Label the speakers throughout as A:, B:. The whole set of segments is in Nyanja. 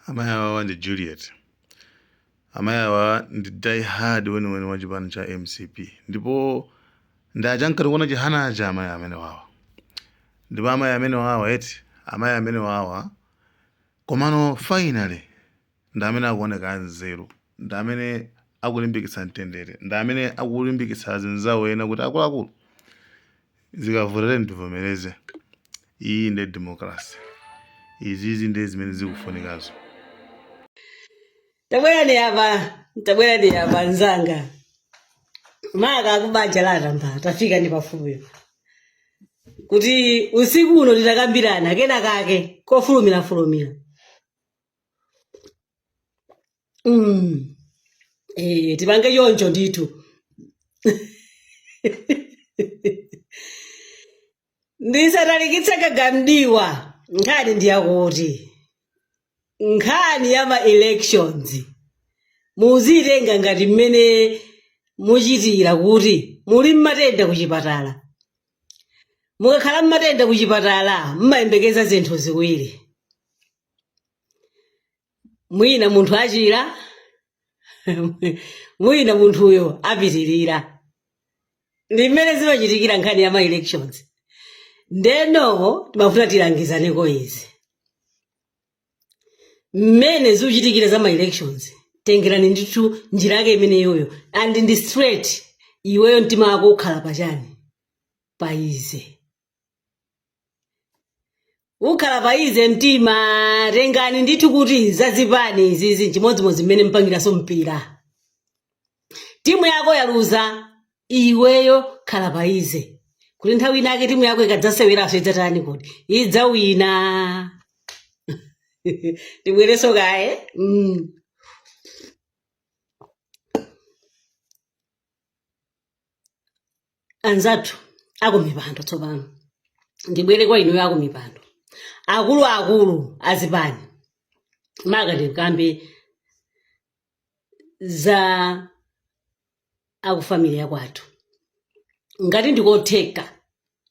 A: Amayi awawa ndi Juliet. Amayi awa ndi die hard weniweni wa chipani cha MCP ndipo ndi aja ankati kuona Chihana aja, amayi amene wawa. Ndipo amayi amene wawa eti, amayi amene wawa, komano finally ndi amene akuoneka anzeru, ndi amene akulimbikitsa mtendere, ndi amene akulimbikitsa azinzawo ena kuti akuluakulu, zikavuta tivomereze, iyi ndi democracy, izizi ndi zimene zikufunikazo.
B: Tabwerani apa, tabwerani apa nzanga, maka akubanja la Atambala, tafika ndi pafupi kuti usiku uno titakambirana kena kake kofulumira fulumira. Tipange choncho ndithu. Ndisatalikitse kagamdiwa, nkhani ndiyakuti nkhani ya ma elections muzitenga ngati mmene muchitira kuti muli mmatenda kuchipatala. Mukakhala mmatenda kuchipatala, mmayembekeza zinthu ziwiri: mwina munthu achira, mwina munthuyo apitirira. Ndi mmene zimachitikira nkhani ya ma elections. Ndeno timafuna tilangizaneko izi mmene zikuchitikira za ma elections. Tengerani ndithu njira yake imeneyoyo and ndi straight. Iweyo mtima wako ukhala pachani? Pa easy. Ukhala pa easy mtima. Tengani ndithu kuti zazipani izizi chimodzimodzi mmene mpangiranso mpira, timu yako yaluza, iweyo khala pa easy kuti nthawi inake timu yako ikadzaseweranso idzatani? Kuti idzawina. Tibwereso kaye. Anzathu akumipando, tsopano ndibwere kwa inuyo akumipando, akuluakulu azipani, maka ndikambe za akufamily yakwathu. Ngati ndikotheka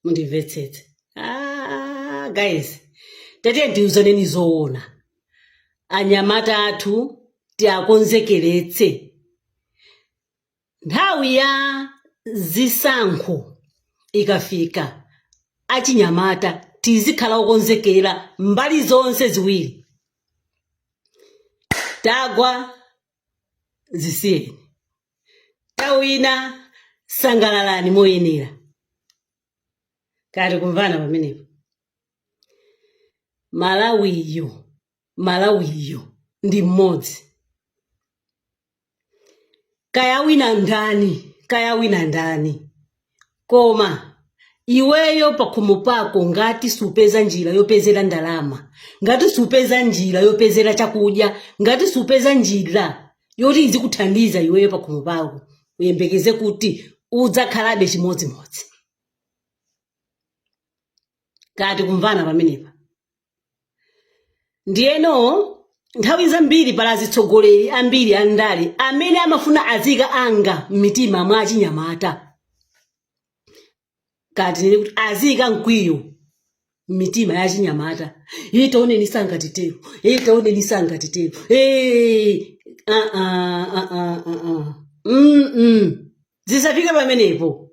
B: mundimvetsetse. Ah, guys, tete ndiuzaneni zoona, anyamata athu tiakonzekeretse nthawi ya zisankho ikafika. Achinyamata tizikhala okonzekera mbali zonse ziwiri. Tagwa, zisiyeni; tawina, sangalalani moyenera. Kati kumvana pamenepo? Malawiyo, Malawiyo ndi mmodzi. Kaya wina ndani, kaya wina ndani, koma iweyo pakhomo pako ngati supeza njira yopezera ndalama, ngati supeza njira yopezera chakudya, ngati supeza njira yoti izikuthandiza iweyo pakhomo pako, uyembekeze kuti udzakhalabe chimodzimodzi. Kati kumvana pamenepa? Ndiyeno nthawi zambiri pala azitsogoleri ambiri a ndale amene amafuna azika anga m'mitima mwa achinyamata, kati nene kuti azika mkwiyo m'mitima ya achinyamata. Iye taoneni sangatitero, iye taoneni sangatitero. Eh, ah, ah, ah, ah, ah, ah. Zisafike pamenepo.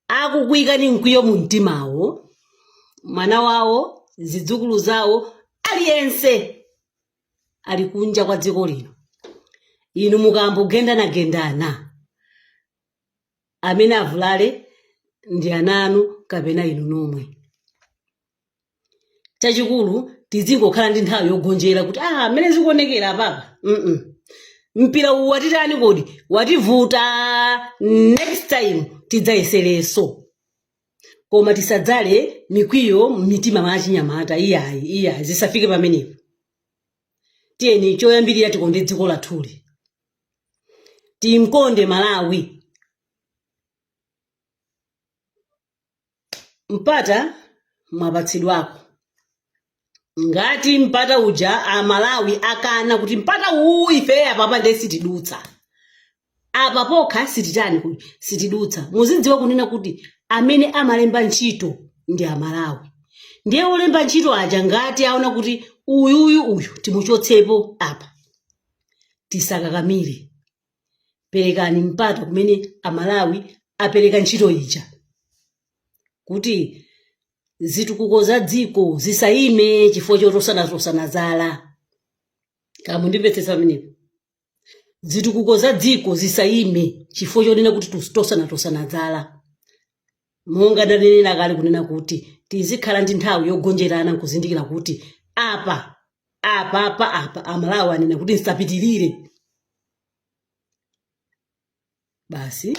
B: Akukuyikani mkwiyo mu mtimawo, mwana wawo, zidzukulu zawo, aliyense ali kunja kwa dziko lino. Inu mukambogendanagendana, amene avulale ndi ana anu kapena inu nomwe. Chachikulu tizingokhala ndi nthawi yogonjera kuti ah, mmene zikuonekera apapa, mpira uwu watitani kodi? Wativuta. Next time tidzayeserenso, koma tisadzale mikwiyo m'mitima mwa achinyamata. Iyayi, iyayi, zisafike pamenepo. Tiyeni choyambirira tikonde dziko lathuli, timkonde Malawi. Mpata mwapatsidwako, ngati mpata uja Amalawi akana kuti mpata uwu ife apapa nde sitidutsa, apa pokha sititani kuti sitidutsa, muzidziwa kunena kuti amene amalemba ntchito ndi Amalawi. Ndiye olemba ntchito aja ngati aona kuti Uyuyu uyu timuchotsepo apa. Tisakakamire, perekani mpata kumene Amalawi apereka ntchito ija kuti zitukuko za dziko zisayime chifukwa chotosanatosana zala. Kaya mundimvetsetsa pamenepo? Zitukuko za dziko zisayime chifukwa chonena kuti tosanatosana zala. Monga ndanenera kale kunena kuti tizikhala ndi nthawi yogonjerana nkuzindikira kuti apa apa apa apa Amalawi anena kuti nsapitirire basi.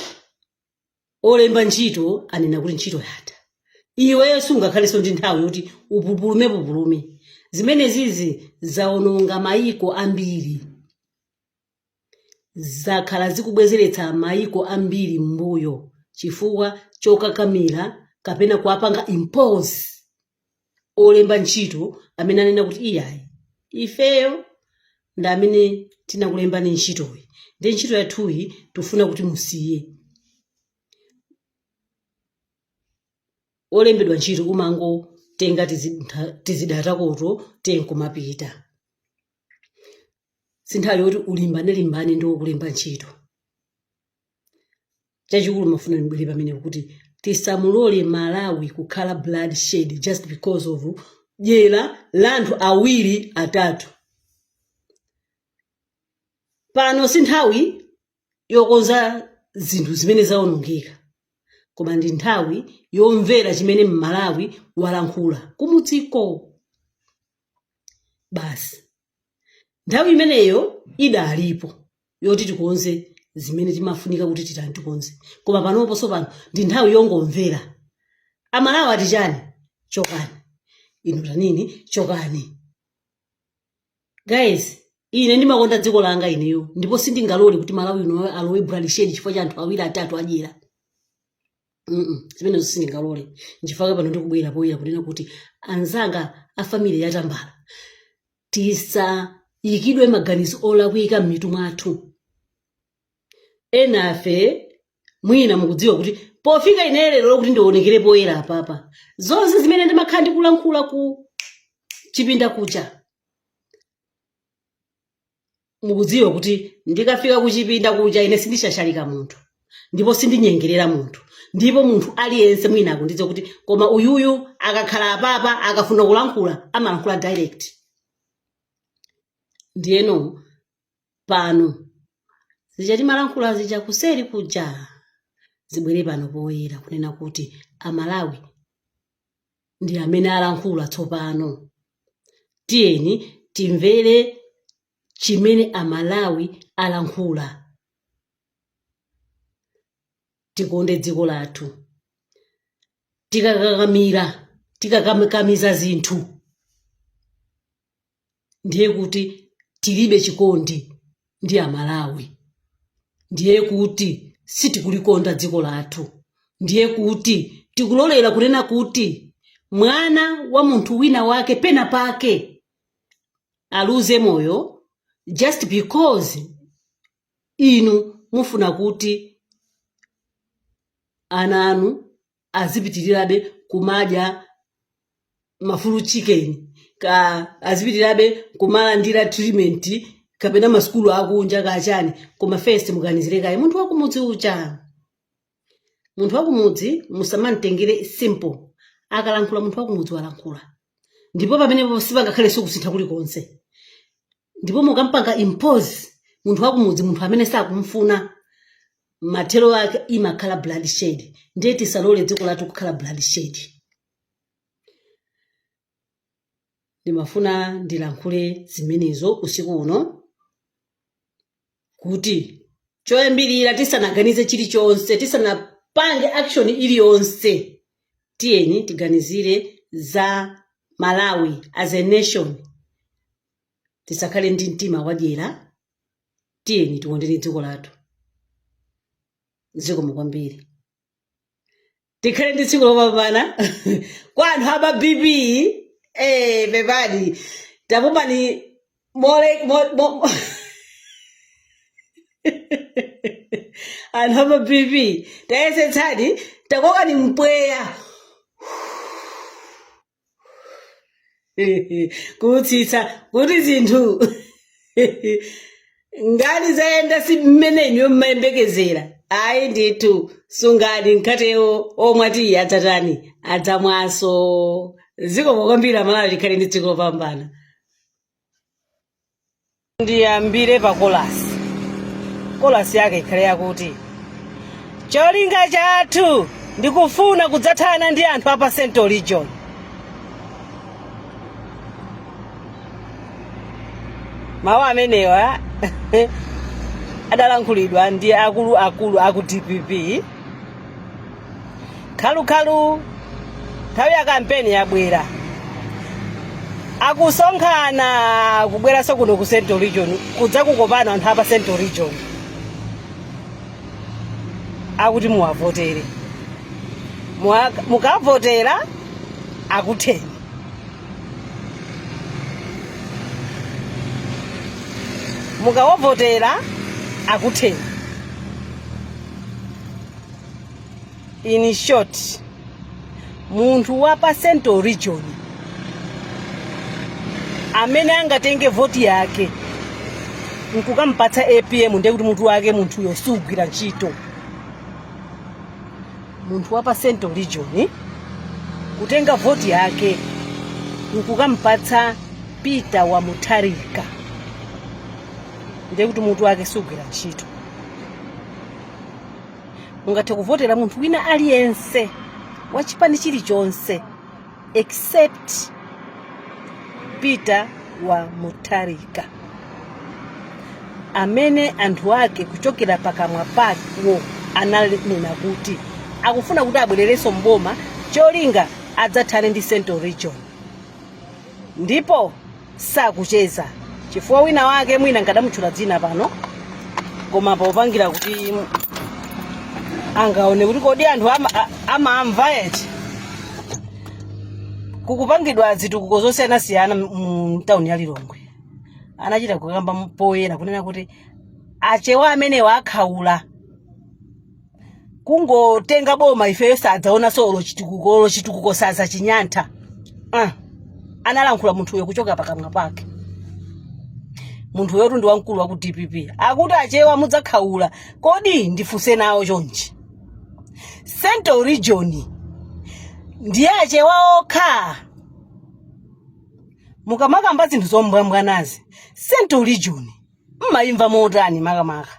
B: Olemba ntchito anena kuti ntchito yatha, iweyo sungakhalenso ndi nthawi yoti upupulume pupulume. Zimenezizi zaononga mayiko ambiri, zakhala zikubwezeretsa mayiko ambiri m'mbuyo chifukwa chokakamira kapena kuwapanga impose olemba ntchito amene anena kuti iyayi, ifeyo ndi amene tinakulembani ntchitoyi, ndi ntchito yathuyi tifuna kuti musiye. Olembedwa ntchito umangotenga tizidatakoto tenkumapita. Si nthawi yoti ulimbanelimbane ndi wokulemba ntchito. Chachikulu mafuna ndibwere pamene kuti tisamulole Malawi kukhala bloodshed just because of dyera la anthu awiri atatu. Pano si nthawi yokonza zinthu zimene zawonongeka, koma ndi nthawi yomvera chimene Mmalawi walankhula kumudziko basi. Nthawi imeneyo idalipo yoti tikonze zimene timafunika kuti titani tikonze, koma panopo tsopano ndi nthawi yongomvera Amalawi ati chani. Chokani inu, tanini chokani. Guys, ine ndimakonda dziko langa ineyo, ndipo sindingalole kuti Malawi uno alowe bloodshed chifukwa cha anthu awiri atatu adyera. Zimenezo sindingalole. Nchifukwa pano ndikubwera poyera kunena kuti anzanga a family ya Tambala, tisayikidwe maganizo olakwika m'mitu mwathu. Enafe mwina mukudziwa kuti pofika ine lero lokuti ndionekere poyera apapa, zonse zimene ndimakhala ndikulankhula ku chipinda kuja, mukudziwa kuti ndikafika kuchipinda kuja ine sindishashalika munthu ndipo sindinyengerera munthu, ndipo munthu aliyense mwina akundidziwa kuti koma uyuyu akakhala apapa akafuna kulankhula amalankhula direct. Ndiyeno pano zija timalankhula zija kuseri kuja zibwere pano poyera kunena kuti Amalawi ndi amene alankhula tsopano. Tiyeni timvere chimene Amalawi alankhula. Tikonde dziko lathu. Tikakakamira, tikakamiza zinthu, ndiye kuti tilibe chikondi ndi Amalawi, ndiye kuti sitikulikonda dziko lathu, ndiye kuti tikulolera kunena kuti mwana wa munthu wina wake pena pake aluze moyo just because inu mufuna kuti ana anu azipitirirabe kumadya mafulu chicken, ka azipitirirabe kumalandira treatment kapena masukulu akunja kachani. Koma first muganizire kaye munthu wakumudzi uja. Munthu wakumudzi musamamtengere simple. Akalankhula munthu wakumudzi walankhula, ndipo pamenepo sipangakhalenso kusintha kulikonse. Ndipo mukampanga impose munthu wakumudzi munthu amene sakumfuna, mathero ake imakhala bloodshed. Ndiye tisalole dziko lathu kukhala bloodshed. Ndimafuna ndilankhule zimenezo usiku uno kuti choyambirira tisanaganize chilichonse, tisanapange action iliyonse, tiyeni tiganizire za Malawi as a nation. Tisakhale ndi mtima wadyera, tiyeni tikondeni dziko lathu. Zikomo kwambiri. Tikhale ndi tsiku lopambana. Kwa anthu ama BP, pepani, tapumani mole mo, mo, anthu ama BP tayesetsani, takokani mpweya. Kutsitsa kuti zinthu ngati zayenda si mmene inuyo mmayembekezera, ayi ndithu, sungani mkhatewo omwe atiyi adzatani, adzamwaso. Zikomo kwambiri Amalawi, tikhale ndi dziko lopambana. Ndiyambire pa kolasi. Kolasi yake ikhale yakuti cholinga chathu ndikufuna kudzathana ndi anthu apa Central Region. Mawu amenewa adalankhulidwa ndi akuluakulu aku DPP. Khalukhalu nthawi ya kampeni yabwera, akusonkhana kubweranso kuno ku Central Region kudzakukopani anthu apa Central Region akuti muwavotere. Mukavotera akutheni. Mukawavotera akutheni. In short, munthu wa pa Central Region amene angatenge voti yake nkukampatsa APM, ndiye kuti mutu wake munthuyo sugwira ntchito. Munthu wa pa Central Region kutenga voti yake nkukampatsa Peter wa Mutharika, ndiye kuti mutu wake sugwira ntchito. Mungathe kuvotera munthu wina aliyense wa chipani chilichonse except Peter wa Mutharika, amene anthu ake kuchokera pakamwa pawo ananena kuti akufuna kuti abwererenso mboma, cholinga adzathane ndi Central Region. Ndipo sakucheza, chifukwa wina wake mwina nkadamutchula dzina pano, koma popangira kuti angaone kuti kodi anthu amamva eti kukupangidwa zitukuko zosiyanasiyana mu tawuni ya Lilongwe, anachita kukamba poyera kunena kuti achewa amenewa akhaula kungotenga boma, ifeyo sadzaonanso olo chitukuko, olo chitukuko sadzachinyantha. Analankhula munthuyo kuchoka pakamwa pake. Munthuyotu ndi wamkulu wa ku DPP, akuti achewa mudzakhaula. Kodi ndifunse nawo chonchi, Central Region ndiye achewa okha? Mukamakamba zinthu zombwambwanazi, Central Region mmayimva motani makamaka?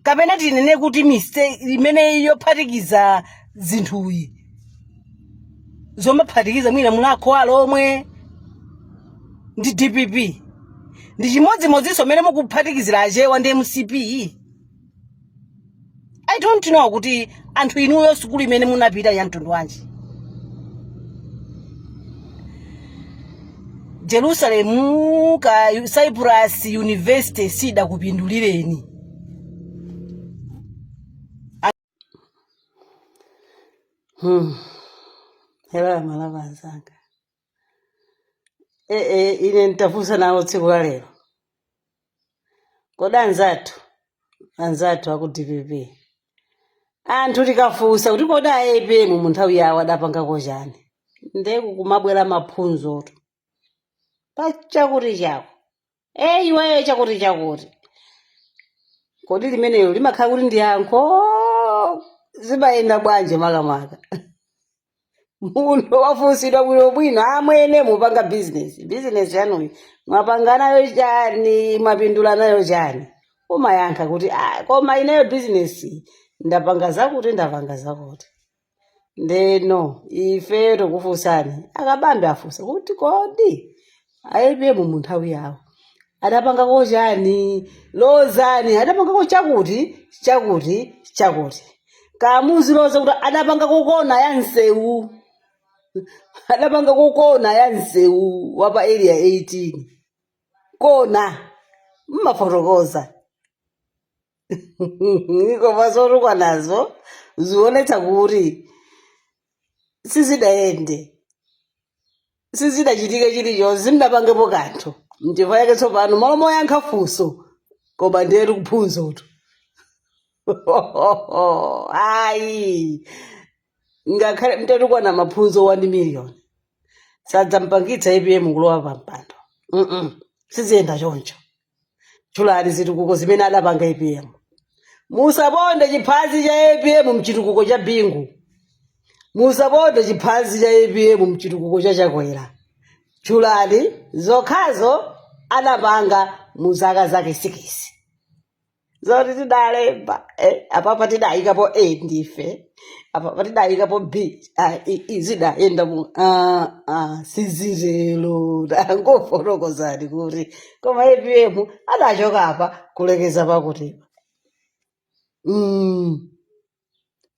B: Kapena tinene kuti mistake imene yophatikiza zinthuyi, zomaphatikiza mwina Mulhako wa Alomwe ndi DPP, ndi chimodzimodzinso mmene mukuphatikizira achewa ndi MCP? I don't know kuti anthu inuyo sukulu imene munapita ya mtundu wanji. Jerusalem ka Cyprus University sidakupindulireni. Hello Amalawi anzanga. Ine nitafunsa nawo tsiku la lero. Kodi anzathu aku DPP, anthu tikafunsa kuti kodi a APM mu nthawi yawo adapangako chani, ndeku kumabwera maphunzoto pa chakuti chako, e iweyo chakuti chakuti, kodi limenelo limakhala kuti ndi yankho? Zimayenda bwanji makamaka? Munthu wafunsidwa bwinobwino, amwene mupanga bizinesi, bizinesi yanuyi mwapanga nayo chani, mwapindula nayo chani? Umayankha kuti ah, koma ineyo bizinesi ndapanga zakuti, ndapanga zakuti. Ndeno ife tikufunsani, akabambe afunsa kuti kodi APM mu nthawi yawo adapangako chani? Lozani, adapangako chakuti chakuti chakuti. Kamuziloza kuti adapangako kona ya msewu, adapangako kona ya msewu wa pa Area 18, kona mmafotokoza. Koma zotukwanazo zionetsa kuti sizidayende, sizidachitike chilichonse, simudapangepo kanthu. Nchifukwa chake tsopano malo moyankha funso, koma ndiye tikuphunzotu. Ayi, ngakhale mtatukwana maphunzo 1 million. Sadzampangitsa APM kulowa pa mpando. Siziyenda choncho. Tchulani zitukuko zimene adapanga APM. Musaponde chiphazi cha APM mchitukuko cha Bingu. Musaponde chiphazi cha APM mchitukuko cha Chakwera. Tchulani zokhazo adapanga mu zaka zake 6. Zoti tidalemba, apapa tidayikapo A ndife, apapa tidayikapo B, ah, zidayenda mu, sizitero. Tangofotokozani kuti koma APM adachoka apa kulekeza pakutipa.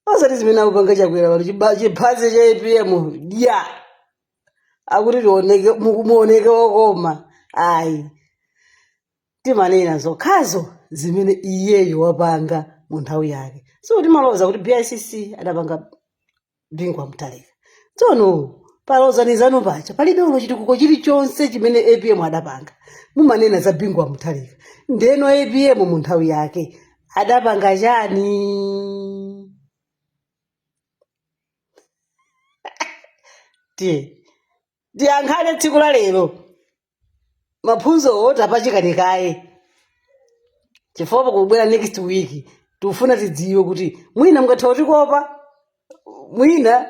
B: Osati zimene akupanga Chakwera pano, chiphazi cha APM dya akuti tioneke, muoneke okoma. Ayi, timanena zokhazo zimene iyeyo wapanga mu nthawi yake. So timaloza kuti BICC adapanga Bingu wa Mutharika. Tsono palozanizano pacha palibe ulo chitukuko chilichonse chimene APM adapanga. Mumanena za Bingu wa Mutharika, ndeno APM mu nthawi yake adapanga chani? Tiye tiyankhane tsiku la lero. Maphunzowo tapachikanikaye chifukwa kubwera next week tikufuna tidziwe kuti mwina mungatha kutikopa mwina,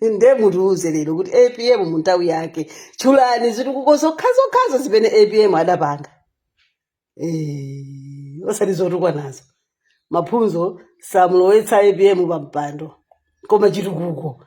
B: nde mutiuze lero kuti APM mu nthawi yake, tchulani zitukuko zokhazokhazo zimene APM adapanga. Osati zotukwa nazo. Maphunzo samulowetsa APM pa mpando, koma chitukuko.